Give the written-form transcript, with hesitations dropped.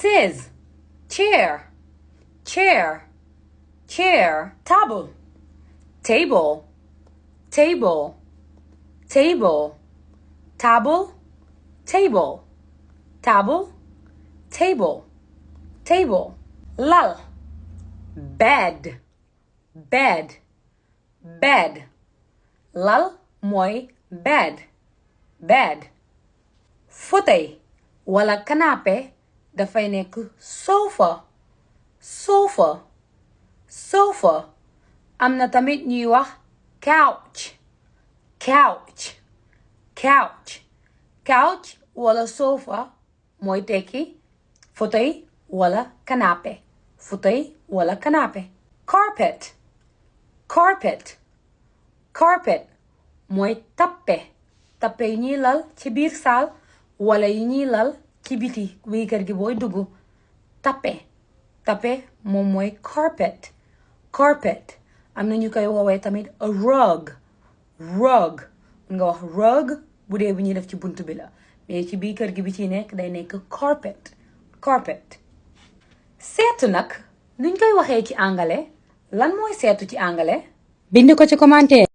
Says chair, chair, chair. Table, table, table, table. Table, table, table, table, table. Lal, bed, bed, bed. Lal mooy bed, bed. Fauteuil wala canapé dafay nekk sofa, sofa, sofa. Am na tamit ñuy wax couch, couch, couch. Couch wala sofa mooy tekki fauteuil wala canapé, fauteuil wala canapé. Carpet, carpet, carpet mooy tappe, tappe yi ñuy lal ci biir saal wala yi ñuy lal ci biti bii kër gi booy dugg. Tappe, tappe moom mooy carpet, carpet. Am na ñu koy woowee tamit a rug, rug. Nga wax rug bu dee bi ñuy def ci bunt bi la mais ci biir kër gi bi ci nekk day nekk carpet, carpet. Seetu nag nuñ koy waxee ci anglais lan mooy seetu ci anglais bind ko ci commentaire